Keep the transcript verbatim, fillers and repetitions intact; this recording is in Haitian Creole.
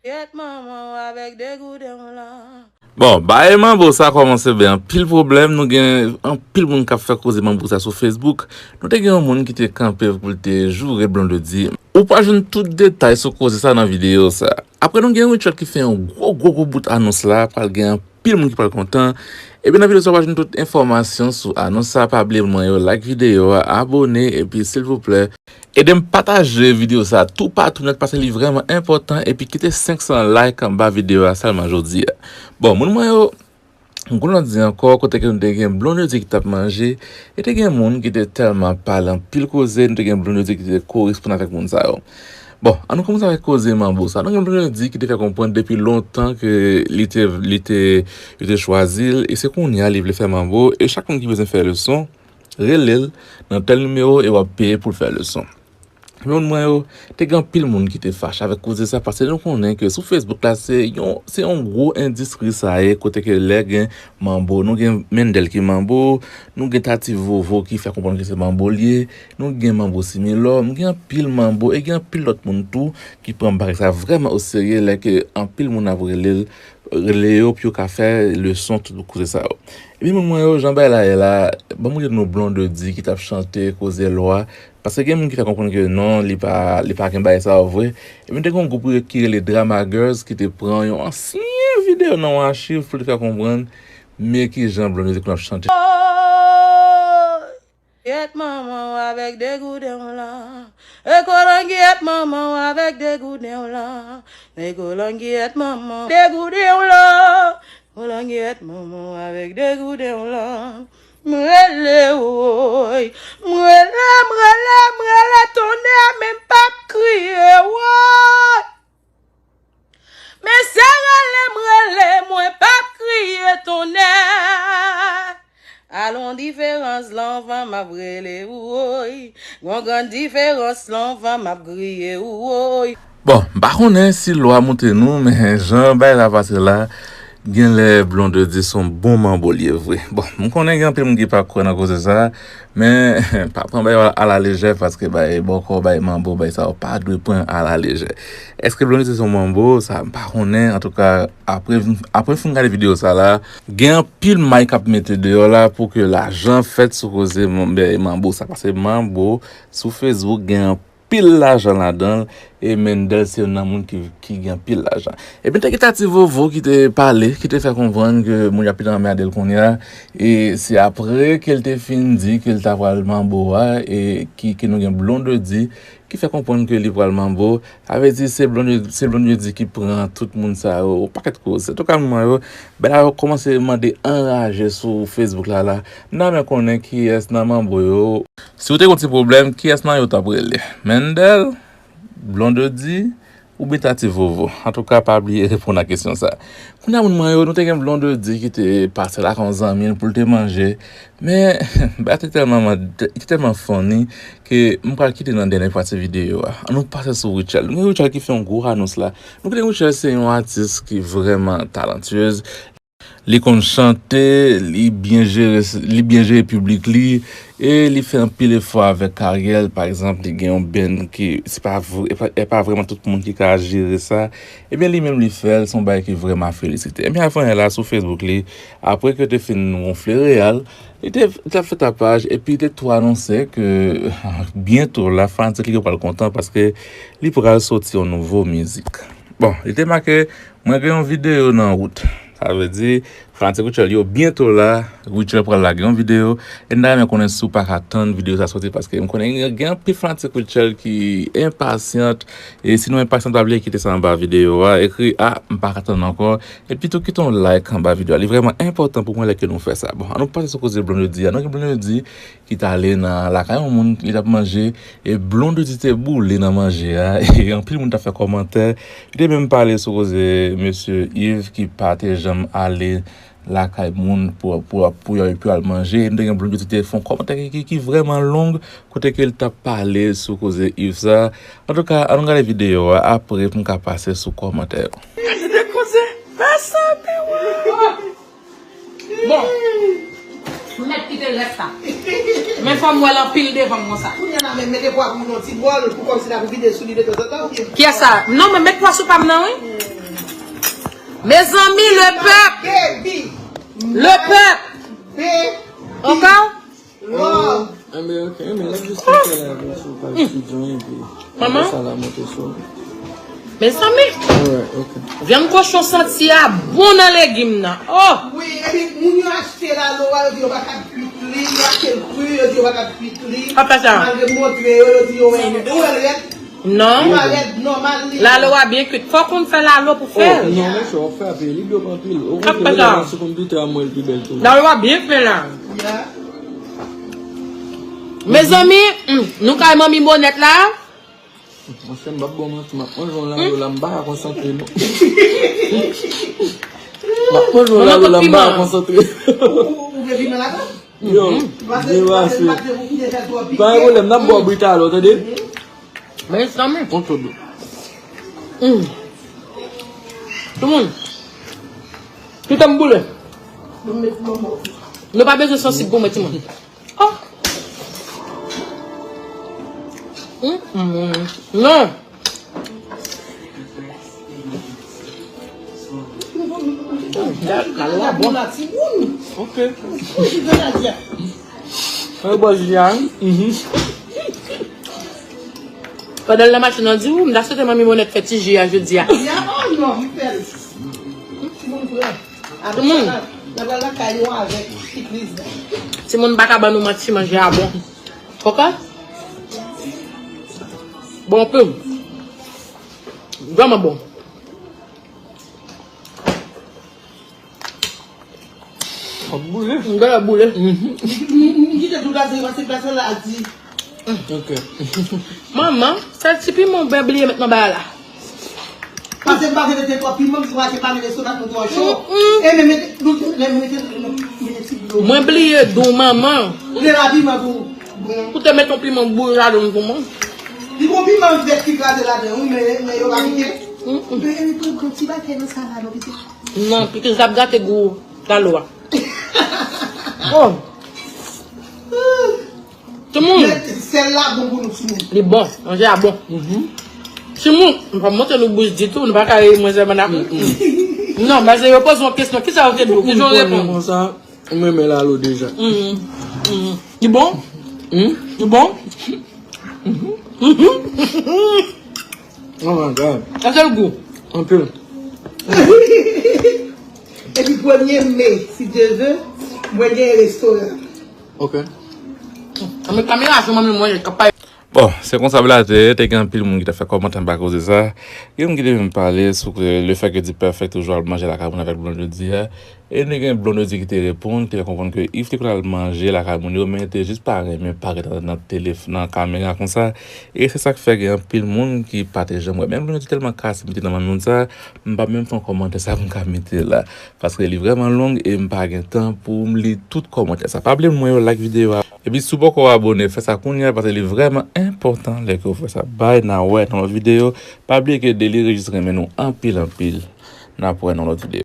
Yèt manman w avèk degouden w lan. Bon, bagay manbo sa kòmanse bay anpil pwoblèm. Nou gen anpil moun k ap fè koze manbo sa sou Facebook. Nou te gen yon moun ki te kanpe pou l te joure Blondedy. Ou pral jwenn tout detay sou koze sa nan videyo sa. Apre nou gen Richard ki fè yon gwo, gwo, gwo bout anons la, pral gen anpil moun ki pral kontan. Epi nan videyo sa w ap jwenn tout enfòmasyon sou anons sa. Pa bliye moun mwen yo, like videyo a, abone, epi silvouplè, ede m pataje videyo sa toupatou nèt, paske li vrèman enpòtan, epi kite senk san like anba videyo a sèlman jodi a. Bon, moun mwen yo, m konn di ankò, kote ke nou te gen Blondedy ki t ap manje, e te gen moun ki te tèlman pale anpil koze, nou te gen Blondedy ki te koresponn avèk moun sa yo. Bon, an nou kòmanse avèk koze manbo sa. Nou gen Blondedy ki te fè konprann depi lontan ke li te, li te, yo te chwazi l, e se kounye a li vle fè manbo, e chak moun ki bezwen fè leson, rele l nan tèl nimewo e w ap peye pou l fè leson. Moun mwen yo, te gen anpil moun ki te fache avèk koze sa, paske nou konnen ke sou Facebook la, se yon, se yon gwo endistri sa ye, kote ke lè gen manbo, nou gen Mendel ki manbo, nou gen Tati Vovo ki fè konprann ke se manbo l ye, nou gen manbo Similò, nou gen anpil manbo, e gen anpil lòt moun tou ki pran bagay sa vrèman oserye, lè ke anpil moun ap rele l, rele yo pou yo ka fè leson tout koze sa yo. Epi moun mwen yo, jan bagay la ye la, ban m di nou Blondedy ki t ap chante koze lwa, paske gen moun ki fè konprann ke non, li pa, li pa gen bagay sa yo vre. Epi te gen yon gwoup ki rele Drama Girls ki te pran yon ansyen videyo nan yon achiv pou li fè konprann men kijan Blondedy konn ap chante. Yèt manman w avèk degouden w lan. E kolangyèt manman w avèk degouden w lan. E kolangyèt manman w degouden w lan. Kolangyèt manman w avèk degouden w lan. M rele woy. M rele, m rele, m rele tonnè, men m p ap kriye woy. Men se rele m rele, mwen p ap kriye tonnè. Alon diferans lan van m ap rele woy. Gon grann diferans lan van m ap kriye woy. Bon, m pa konnen si lwa moute nou, men jan bagay la pase la, genlè Blondedy se yon bon manbo l ye vre. Bon, m konnen gen anpil moun ki pa kwè nan koze sa, men pa pran bagay yo alalejè, paske bay bòkò, bay manbo, bay sa yo pa dwe pran alalejè. Èske Blondedy se yon manbo? Sa, m pa konnen. Antouka, apre, apre fin gade videyo sa la, gen anpil may k ap mete deyò la pou ke lajan fèt sou koze man-, manbo sa. Paske manbo, sou Facebook, gen anpil lajan ladan l, e Mendel se youn nan moun ki, ki gen anpil lajan. Epi te gen Tati Vovo ki te pale, ki te fè konprann ke moun yo ap anmède l kounye a, e se apre ke l te fin di ke l ta pral manbo a, e ki, ke nou gen Blondedy, ki fè konprann ke li pral manbo. Sa vle di se Blondedy, se Blondedy ki pran tout moun sa yo, yon pakèt koze. Antouka, moun mwen yo, bagay la yo kòmanse mande anraje sou Facebook la, la. M ta renmen konnen kiyès nan manbo yo. Si w te gen yon ti pwoblèm, kiyès nan yo t ap rele? Mendel, Blondedy, oubyen Tati Vovo? Antouka, pa bliye reponn a kesyon sa. Kounye a, moun mwen yo, nou te gen Blondedy ki te pase lakay yon zanmi l pou l te manje. Men, bagay te tèlman, te tèlman funny ke m pral kite nan dènye pati videyo a. An nou pase sou Rutshelle. Nou gen Rutshelle ki fè yon gwo anons la. Nou konnen Rutshelle se yon atis ki vrèman talantyez. Li konn chante, li byen jere, li byen jere piblik li, e li fè anpil efò avèk karyè l. Pa egzanp, li gen yon band ki, se pa vre, e pa, e pa vrèman tout moun ki ka jere sa. Ebyen, li menm li fè l, se yon bagay ki vrèman a felisite. Ebyen, avanyè la, sou Facebook li, apre ke te fin wonfle Real, li te, li t ap fè tapaj, epi li te tou anonse ke byento la, fanatik li yo pral kontan paske li pral soti yon nouvo mizik. Bon, li te make, mwen gen yon videyo nan wout. Sa vle di, fanatik Rutshelle yo, byento la, Rutshelle pral lage yon videyo. E m ta renmen konnen si w pa ka tann videyo sa soti, paske m konnen gen, gen anpil fanatik Rutshelle ki enpasyant. E si nou enpasyant, pa bliye kite sa anba videyo a. Ekri, "A, m pa ka tann ankò." Epi tou, kite yon like anba videyo a. Li vrèman enpòtan pou mwen lè ke nou fè sa. Bon, an nou pase sou koze Blondedy a. Nou gen Blondedy ki t ale nan lakay yon moun, li t ap manje, e Blondedy te boule nan manje a, e anpil moun t ap fè kòmantè. Li te menm pale sou koze mesye Yves ki pa te janm ale lakay moun pou, pou, pou yo, pou yo al manje. E m te gen Blondedy te fè yon kòmantè ki, ki, ki vrèman long, kote ke l t ap pale sou koze Yves sa. Antouka, an nou gade videyo a, apre pou m ka pase sou kòmantè yo. Gade de koze, pa sanble, wè. Bon. M mèt kite rès la. Men fò m wè l anpil devan m konsa. Kounye a la, men mete pwa pou m nan ti bòl, pou kòmsi l ap vide sou li de tanzantan, oubyen? Kiyès sa? Non, men met pwa sou pa m nan, wi. Mezanmi, le pèp! Le pèp! Ankò? Love. Enben, ok, enben, lè jis fè la, sou paj Ti John, epi apre sa la monte sou. Mezanmi! Alright, ok. Vyann kochon santi a bon nan legim nan. Oh! Wi, epi moun yo achte lalo a, yo di yo pa ka kwit li, yo achte l kri, yo di yo pa ka kwit li. Apa sa? Malgre m montre yo, yo di yo wè, yo wè l rèd. Non. Li pa rèd, nòmal li. Lalo a byen kwit. Fòk ou fè lalo pou fè l. Non, men chè, w ap frape. Li dòm anpil. Okontrè, lè m sou konpitè a, m wè l pi bèl tou. Lalo a byen fè la. Mezanmi, mm, nou kay manmi Monèt la. Monchè, m p ap ba w manti, m ap manje yon lalo la, m pa ka konsantre non. M ap manje yon lalo la, m pa ka konsantre. Ou vle piman ladan? Yo, depase. Pa gen pwoblèm, n ap ba w bri talè, tande? Mezanmi. Yon to dlo. Mm. Timoun. Pitan m boule. Nou pa bezwen sansib pou mwen, timoun. Oh. Mm, mm, mm. Non. Mm, la, lalo a bon. Ok. Mwen bò ji a, wi. Mhm. Pandan l nan machin nan di, ou, m ta swete manmi Monèt fè ti ji a jodi a. Ya, oh non, m fè l. Timoun pran. Apre sa, n a pral lakay nou avèk pikliz la. Timoun pa ka ban nou manti, manje a bon. Ok? Bon anpil. Vrèman bon. Ap boule. M gade ap boule. M kite tou gaz li pase gaz la di. Ok. Manman, sèl ti piman w byen bliye met nan bagay la. Pase m pa vle mete twòp piman, m panse pa mete sou rat nou twò cho. E men mete, nou te, lè mete, mete ti dlo. Mwen bliye di w manman. Ou te la piman pou, bon. Ou te met yon piman boule ladan pou mwen. Li gon piman vèt ki kraze ladan, wi, men, men yo pa kite. Men, men, pran, pran ti bakèt nan sa la, non, pitit. Non, pitit, l ap gate gou lalo a. Oh. Timoun. Men sèl la bon pou nou, timoun. Li bon, manje a bon. Mhm. Timoun, m pa montre nou bouch ditou, nou pa ka ri mwen sèlman nan. Non, men se yo poze yon kesyon, kisa yo te di w? Ki jan w reponn? Konsa, m renmen lalo deja. Mhm. Mhm. Li bon? Hmm? Li bon? Mhm. Mhm. Oh my God. Sa se l gou. Anpil. Epi premye me, si Dye vle, mwen gen restoran. Ok. Anmè kamera sou manmi mwen k ap pale. Bon, se konsa bagay la te ye, te gen anpil moun ki te fè kòmantè anba koze sa. Gen moun ki te menm pale sou ke le fè ke Dipèfèk toujou al manje lakay moun avèk Blondedy a. E te gen Blondedy ki te reponn, ki te fè konprann ke Yves te konn al manje lakay moun yo, men te jis pa renmen parèt nan, nan telef-, nan kamera konsa. E se sa k fè gen anpil moun ki pa te janm wè. Men Blondedy tèlman kase mete nan manmi moun sa, m pa menm fè yon kòmantè sa pou m ka mete la. Paske li vrèman long e m pa gen tan pou m li tout kòmantè sa. Pa bliye mwen yo like videyo a. Epi si w poko abone, fè sa kounye a paske li vrèman enpòtan lè ke w fè sa. Bye, n a wè nan lòt videyo. Pa bliye ke Delire jis renmen nou anpil, anpil. N ap wè nan lòt videyo.